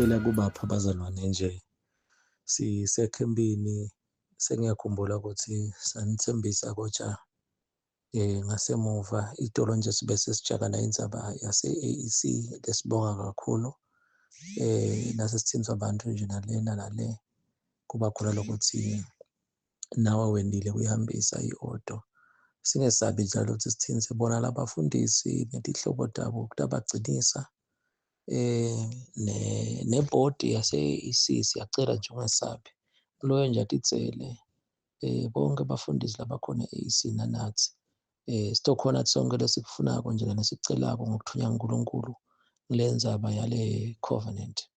Bengicela kubapha abazalwane nje sisekhempini, sengiyakhumbula ukuthi sanithembisa kotsha ngasemuva itolo nje sibe sesijakana indzaba yase-AEC, lesibonga kakhulu. Nase sithinzwa abantu nje nalena nale, kuba khona lokuthi nawe wendile kuyihambisa i-order. Singesabi njalo ukuthi sithinze bona labafundisi netihlobo tabo kutabagcinisa nebhodi yase-AEC, siyacela nje ungesabi. Kuloyo nje atitsele bonke abafundisi labakhona e-AEC nanathi sitokhona sonke lesikufunako nje nesikucelako ngokuthunywa nguNkulunkulu kule ndzaba yale covenant.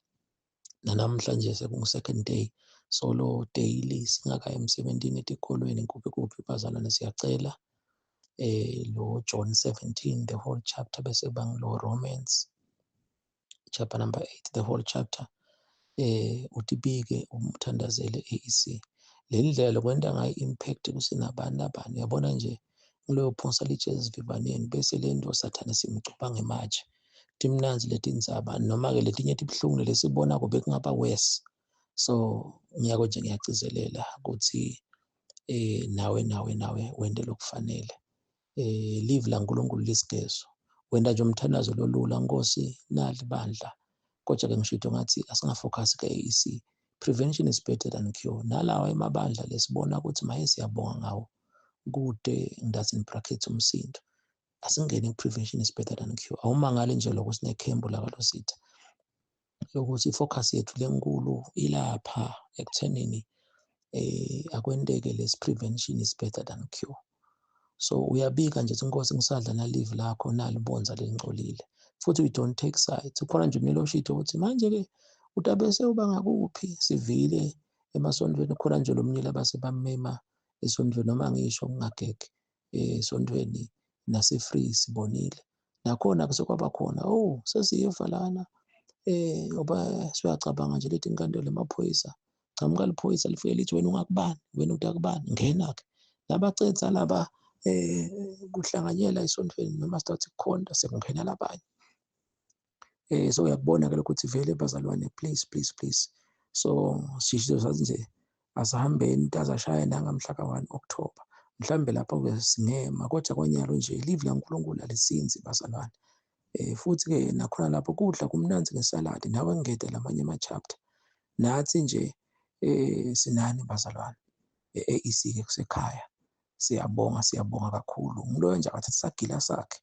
Nanamhlanje sekungu-second day solo daily singakayi emsebentini, etikolweni, kuphi kuphi bazalwane, siyacela lo John 17 the whole chapter, bese kuba ngilo Romans chapter number 8 the whole chapter. Utibike umthandazele AEC. Le ndlela lokwenta ngayo impact kusinabani nabani, uyabona nje ngiloyo phonsa litshe esivivaneni, bese le nto sathane simgcoba ngematshe. Timnandzi letindzaba noma-ke letinye tibuhlungu lesibonako bekungaba worse. So ngiyako nje ngiyagcizelela ukuthi nawe nawe nawe wente lokufanele. Live laNkulunkulu lisigezo, wenta nje umthandazo lolula, Nkosi nali bandla. Kodwa-ke ngishito ngathi asingafokhasi ka-AEC, prevention is better than cure. Nalawa emabandla lesibona ukuthi maye siyabonga ngawo kude, ngidathi in brackets umsindo, asingene ku-prevention is better than cure. Awumangali nje lokho sinekhembu lakalositha lokuthi i-focus yethu lenkulu ilapha ekuthenini akwenteke lesi prevention is better than cure. So uyabika nje Nkosi ngisadla nalive lakho nalibonza lelingcolile, futhi we don't take sides. Ukhona nje umile oshito ukuthi manje-ke utabese uba ngakuphi, sivile emasontweni khona nje lo mnyile abase bamema esontweni, noma ngisho ngingagege esontweni nase-free sibonile nakhona kusekwaba khona, oh sesiyiva lana ngoba siyacabanga nje lethi inkantolo emaphoyisa chamuka liphoyisa lifike lithi wena ungakubani, wena utakubani, ngena-ke labacetha laba kuhlanganyela esontweni noma sithathe kukhonta sekungena labanye. So uyakubona ke lokho ukuthi vele bazalwane, please please please. So sisho sathi nje asihambeni tazashaya nangamhla ka-1 October mhlambe lapho ke singema, kodwa kwanyalo nje live laNkulunkulu alisinzi bazalwane. Futhi ke nakhona lapho kudla kumnandzi ngesaladi, nawe ngede lamanye ama-chapter nathi nje sinani bazalwane e-AEC ke kusekhaya. Siyabonga, siyabonga kakhulu. Ngiloyo nje akathatha isagila sakhe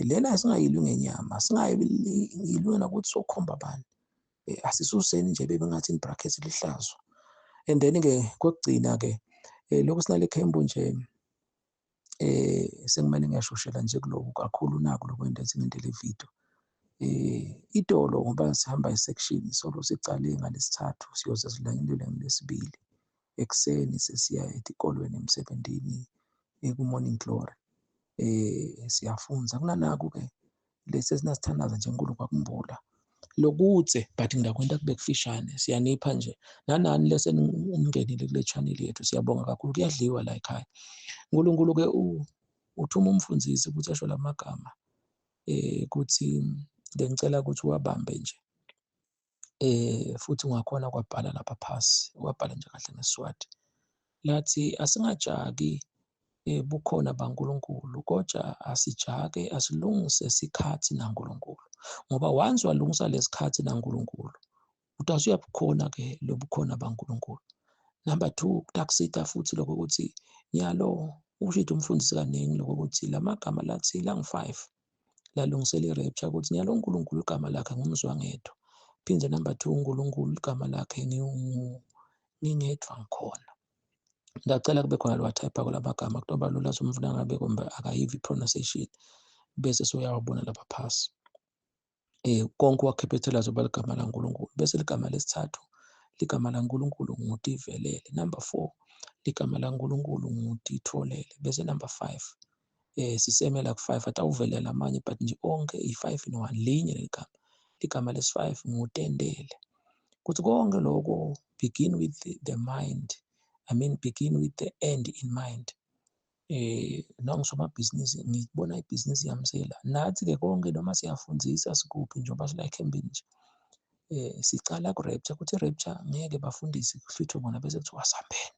lena singayilwi ngenyama, singayilwi nakuthi sokhomba abantu, asisuseni nje bebe ngathi in brackets lihlazo. And then ke kokugcina ke lokhu sinale khembu nje sengimane ngiyashoshela nje kuloku kakhulu naku lokwenda ngentele video itolo ngoba sihamba i-section solo sicale ngalesithathu siyoze silandelele ngelesibili ekuseni sesiya etikolweni, emsebentini, ku-morning glory siyafunza kunanaku ke lesi esinasithandaza nje enkulu kwakumbula lokuthe, but ngidakwenta kube kufishane. Siyanipha nje nanani lese ningenile kule channel yethu, siyabonga kakhulu. Kuyadliwa la ekhaya. uNkulunkulu ke uthuma umfundisi ukuthi asho lamagama kuthi bengicela ukuthi uwabambe nje futhi ungakhona kwabhala lapha phasi, wabhala nje kahle ngeSiswati, lathi asingajaki bukhona baNkulunkulu, kodwa asijake asilungise sikhathi naNkulunkulu, ngoba once walungisa lesikhathi naNkulunkulu utase uyabukhona ke lobukhona baNkulunkulu. Number 2, kutakusita futhi lokho ukuthi nyalo usho umfundisi kaningi lokho ukuthi lamagama lathi lang5 lalungisela i-rapture, ukuthi nyalo uNkulunkulu igama lakhe ngumzwangedwa, phinde number 2 uNkulunkulu igama lakhe ngingedwa ngikhona. Ngiyacela kube khona lo-type kulabagama kutoba lula somfuna ngabe kumbe akayivi pronunciation bese soyawabona lapha phasi. Konke wa-capitalize oba ligama laNkulunkulu, bese ligama lesithathu ligama laNkulunkulu ngutivelele, number 4 ligama laNkulunkulu ngutitholele, bese number 5 sisemela ku-5 atawuvelela amanye but nje onke i-5 in 1 linye leligama, ligama lesi-5 ngutendele. Kuthi konke lokho begin with the mind, I mean begin with the end in mind. Nongisomabhizinisi ngibona ibhizinisi yami sela nathi-ke konke noma siyafundzisa sikuphi njengoba sila ekhempini nje. Sicala ku-rapture, ukuthi i-rapture ngeke bafundisi kuhlwithwe bona bese kuthiwa sambeni.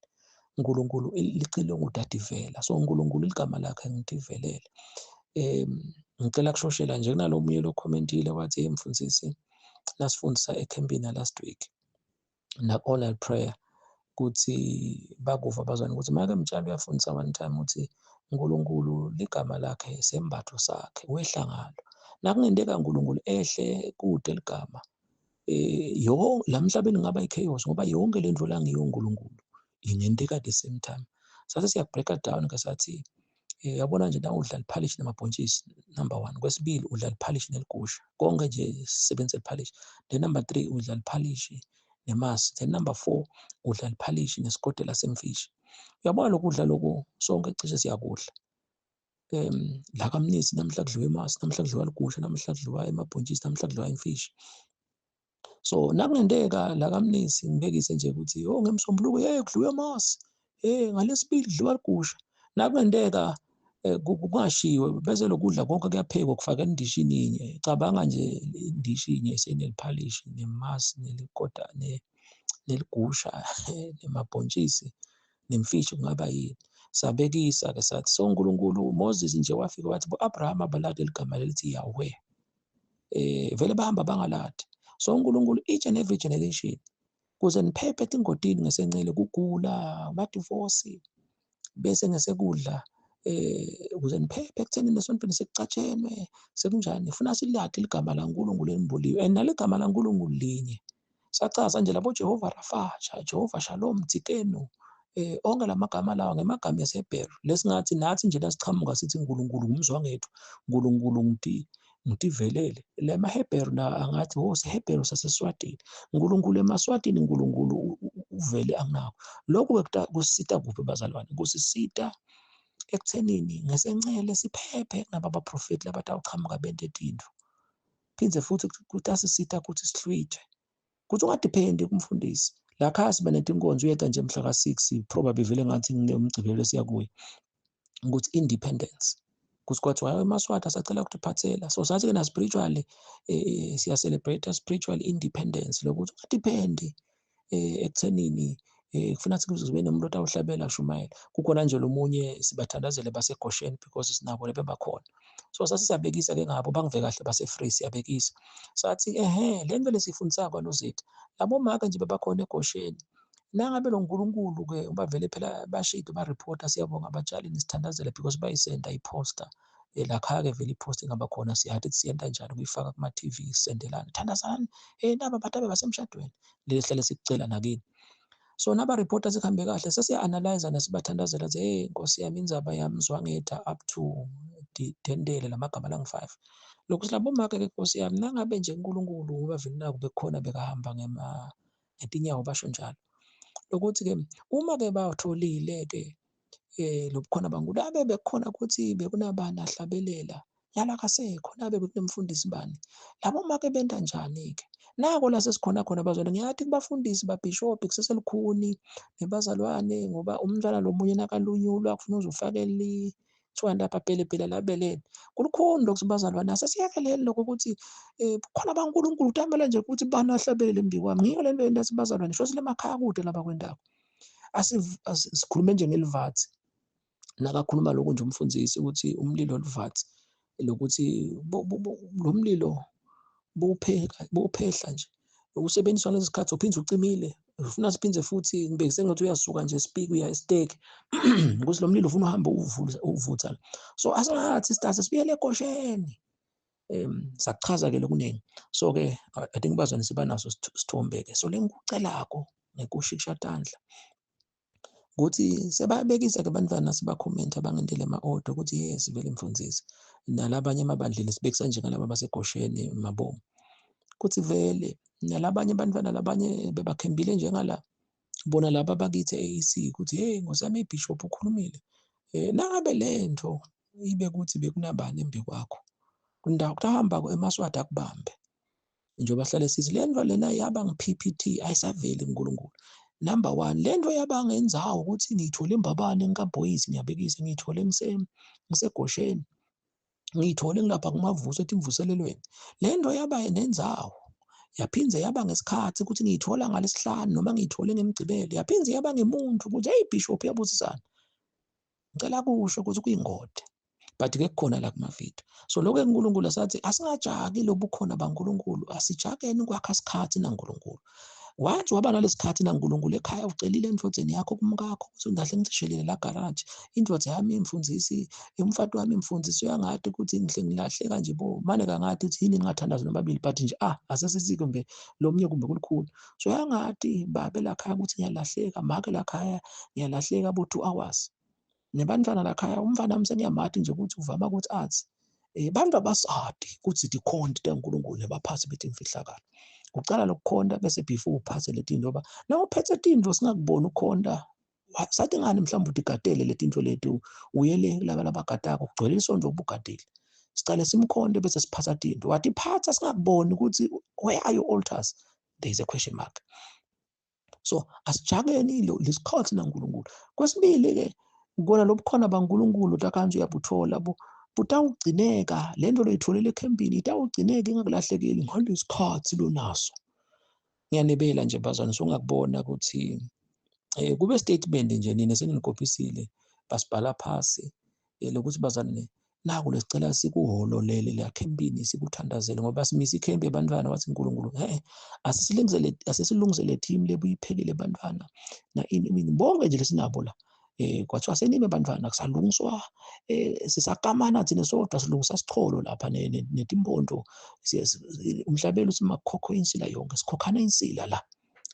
uNkulunkulu licilongo utativela. So uNkulunkulu igama lakhe ngitivelele. Ngicela kushoshela nje kunalo munye lo commentile wathi, hey mfundisi, nasifundisa ekhempini last week na all night prayer, kuthi bakuva bazwana ukuthi make Mtshali uyafundisa one time ukuthi uNkulunkulu ligama lakhe sembatho sakhe wehla ngalo. Nakungenteka uNkulunkulu ehle kude ligama, yo la emhlabeni ngaba i-chaos ngoba yonke lento la ngiyo uNkulunkulu ingenteka at the same time. Sase siya break down ke sathi, yabona nje na udla liphalishi namabhontshisi number 1, kwesibili udla liphalishi neligusha, konke nje sisebenzisa liphalishi. Then number 3 udla liphalishi nemasi, then number 4 udla liphalishi nesikodela semfishi. Uyabona lokudla lokhu sonke cishe siyakudla. La kaMnisi namhla kudliwa imasi, namhla kudliwa ligusha, namhla kudliwa emabhontshisi, namhla kudliwa imfishi. So nakungenteka la kaMnisi ngibekise nje ukuthi oh ngemsombuluko hey kudliwa amasi, hey ngalesibili kudliwa ligusha. Nakungenteka kungashiwe bese lokudla konke kuyaphekwa kufaka endishini inye. Cabanga nje indishi inye eseneliphalishi nemasi nelikoda neligusha nemabhontshisi nemfishi, kungaba yini? Sabekisa ke sathi so uNkulunkulu Moses nje wafika wathi bo-Abraham abalade ligama lelithi Yahweh, vele bahamba bangaladi. So uNkulunkulu each and every generation kuze niphephe etingodini ngesencele kugula ama-divorce bese ngesekudla, ukuze niphephe ekutheni nesontweni sekucatshenwe sekunjani, funa silade ligama laNkulunkulu elimbuliwe. And naligama laNkulunkulu linye. Sachaza nje labo Jehova Rafa, Jehova Shalom, Tsikenu, onke lamagama lawa ngemagama esiHebheru. Lesingathi nathi nje lasichamuka sithi uNkulunkulu ngumzwangethu, uNkulunkulu ngitivelele. Le maHebheru la angathi oh siHebheru saseSwatini, uNkulunkulu emaSwatini, uNkulunkulu uvele anginakho. Lokhu ke kusisita kuphi bazalwane? Kusisita ekuthenini ngesencele siphephe naba abaprofeti labatawuchamuka bente tintfo. Phindze futhi kutasisita ukuthi sihlwithwe. Kuthi ungadephendi kumfundisi. La khaya siba netinkonzo uyeta nje mhla ka-6 probably vele ngathi nginemgcibelo esiya kuye. Ukuthi independence. Kuthi kwathiwa hayi emaSwati asacela ukutiphathela. So sathi ke na spiritually siya celebrate spiritual independence lokuthi ungadephendi ekuthenini kufuna sibe nomuntu otawuhlabela ashumayela. Kukhona nje lomunye sibathandazele baseGoshen because sinabo lebebakhona. So sasisiyabekisa ke ngabo bangive kahle base free siyabekisa. Sathi ehe le nto lesifundisa kwalozethu labo maka nje bebakhona eGoshen. Nangabe lo nkulunkulu ke ubavele phela bashido ba reporter, siyabonga abatshali nisithandazele because bayisenda iposter. Lapha ke vele ipost ingaba khona siyathi siyenta njani ukuyifaka kuma TV sisendelana thandazani naba abantu abasemshadweni lesihlale sikucela nakini. So naba reporters sihambe kahle sesiya analyze nasibathandazela ukuthi hey Nkosi yami indzaba yamzwangetha up to dendele lamagama lang 5. Lokhu silabo make ke Nkosi yami nangabe nje uNkulunkulu ngoba vele naku bekhona bekahamba ngema ngetinyawo basho njalo. Lokuthi ke uma ke batholile ke lobukhona baNkulunkulu abe bekhona ukuthi bekunabani ahlabelela yala kasekho nabe bekunemfundisi bani labo make benta njani ke nako la sesikhona khona bazalwane. Ngiyathi kubafundisi babhishobhi kuseselukhuni nebazalwane ngoba umntwana lomunye nakalunyulwa kufuna uzofakela kuthiwa lapha phele phela labelele kulukhuni lokhu bazalwane. Asesiyekelele lokho ukuthi khona baNkulunkulu utamela nje ukuthi bani ahlabelele embi kwami. Ngiyo le nto yenta bazalwane sho sile makhaya kude laba kwendako. Asikhulume nje ngelivathi nakakhuluma lokho nje umfundisi ukuthi umlilo olivathi lokuthi lo mlilo bowuphehla nje usebenziswa lezi sikhathi uphinde ucimile ufuna siphinde futhi ngibekise ngathi uyasuka nje speak uya estake ukuthi lo mlilo ufuna uhamba uvutha. So asingathi sithathe sibuyele egosheni. Sakuchaza ke lokuningi. So ke I think bazwane siba naso sithombe ke. So lengikucelako ngekushikisha tandla ukuthi sebayabekisa ke bantwana siba-comment abangendele ama-order ukuthi yes vele mfundisi nalabanye emabandleni sibekisa nje ngalaba basegosheni mabomu kuthi vele nalabanye abantwana labanye bebakhembile njengala bona laba bakithi e-AEC ukuthi hey ngosami ibishop ukhulumile nangabe lento ibe kuthi bekunabani embi kwakho kundawo kuhamba emaSwati akubambe njengoba sihlale sithi lento lena yaba ngi-PPT ayisaveli kuNkulunkulu. Number 1 lento yaba ngenzawo ukuthi ngiyithole embabane enkabhoyisi ngiyabekisa ngiyithole ngisegosheni ngiyithole ngilapha kumavuso ethi imvuselelweni lento yaba nenzawo Yaphindze yaba ngesikhathi ukuthi ngiyithola ngalesihlanu noma ngiyithole ngemgcibelo. Yaphindze yaba ngemuntu ukuthi hey bishop uyabusisana. Ngicela kusho ukuthi kuyingodi. But ke kukhona la kumavidiyo. So lokho uNkulunkulu asathi asingajaki lobukhona baNkulunkulu, asijakeni ukwakha isikhathi naNkulunkulu. Once waba nalesikhathi naNkulunkulu ekhaya ucelile endvodzeni yakho kumkakho ukuthi ungahle ngicishelile la garage indvodza yami imfundisi umfati wami imfundisi uyangati ukuthi ngihle ngilahleka nje bo mane kangati ukuthi yini ngingathandazi nobabili but nje ah asesithi kumbe lo mnye kumbe kulikhulu so uyangati babe lakhaya ukuthi ngiyalahleka make lakhaya ngiyalahleka bo 2 hours nebantwana lakhaya umfana wami sengiyamati nje ukuthi uvama ukuthi athi um bantu abasadi ukuthi tikhonti taNkulunkulu nebaphathi betimfihlakalo. Ucala lokukhonta bese before uphathe letinto ngoba nawuphethe tintfo singakuboni ukhonta sathi ngani mhlawumbe utigadele letinto letu uyele kulaba labagadako kugcwele isonto ubugadile sicale simkhonte bese siphatha tinto watiphatha singakuboni ukuthi where are your altars there is a question mark So asijakeni lesikhathi naNkulunkulu. Kwesibili-ke kona lobukhona baNkulunkulu takanje uyabuthola butawugcineka le nto loyitholele ekhempini itawugcineka ingakulahlekeli ngalesikhathi lonaso. Ngiyanebela nje bazwane songakubona ukuthi um kube statement nje nina seningikophisile basibhala phasi lokuthi bazalwane naku lesicela sikuhololele la khempini sikuthandazele ngoba simise ikhempi ebantwana wathi uNkulunkulu he asisilungisele asisilungisele team lebuyiphekile bantwana na ini ini bonke nje lesinabo la eh kwathiwa senime bantwana kusalungiswa eh sisakamana thina sodwa silungisa sicholo lapha netimpondo umhlabelo usimakhokho insila yonke sikhokhana insila la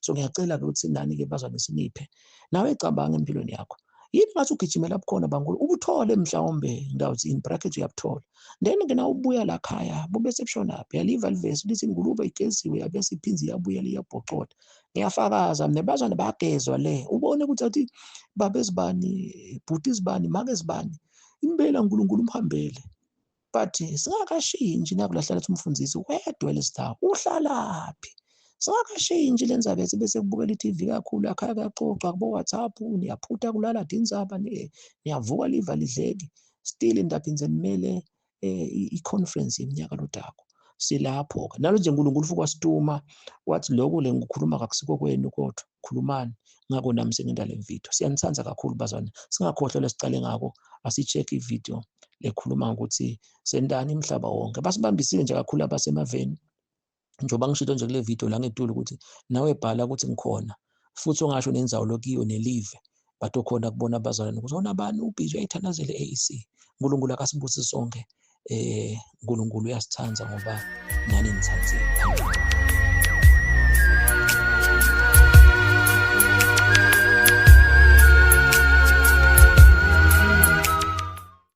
So ngiyacela-ke ukuthi nani-ke bazwane siniphe. Nawe cabanga empilweni yakho. Yini ngathi ugijimela bukhona baNkulunkulu ubuthole mhlawumbe ngawuthi in bracket uyabuthola. Then ke nawubuya la khaya bube sebushonaphi yaliva livesi lithi ingulube igeziwe yabe siphindze iyabuyela iyabhocoda. Ngiyafakaza mina bazwane bagezwa le ubone ukuthi athi babe zibani bhuti zibani make zibani impela uNkulunkulu umhambele. But singakashintshi nakulahlala ukuthi umfundisi where dwellest thou uhlalaphi singakashintshi le ndzaba ethi bese kubukela i-TV kakhulu akhaya kuyaxoxwa kubo-WhatsApp niyaphutha kulala tindzaba niyavuka liva lidleki still ngidaphindze nimele i-conference yeminyaka lodako silapho-ke nalo nje uNkulunkulu futhi wasituma wathi lokhu le ngikukhuluma kakusiko kwenu kodwa khulumani ngakho nami sengenta le video siyanithanda kakhulu bazwane singakhohlwa lesicale ngako asi-check i-video lekhuluma ngokuthi sendani umhlaba wonke basibambisile nje kakhulu abasemaveni njengoba ngishilo nje kule video la ngetulu ukuthi nawe bhala ukuthi ngikhona futhi ongasho nendzawo lokiyo nelive but okhona kubona abazalwane ukuthi ona bani ubhizi uyayithandazela i-AEC uNkulunkulu akasibusise sonke eh uNkulunkulu uyasithanda ngoba nani nithandzile.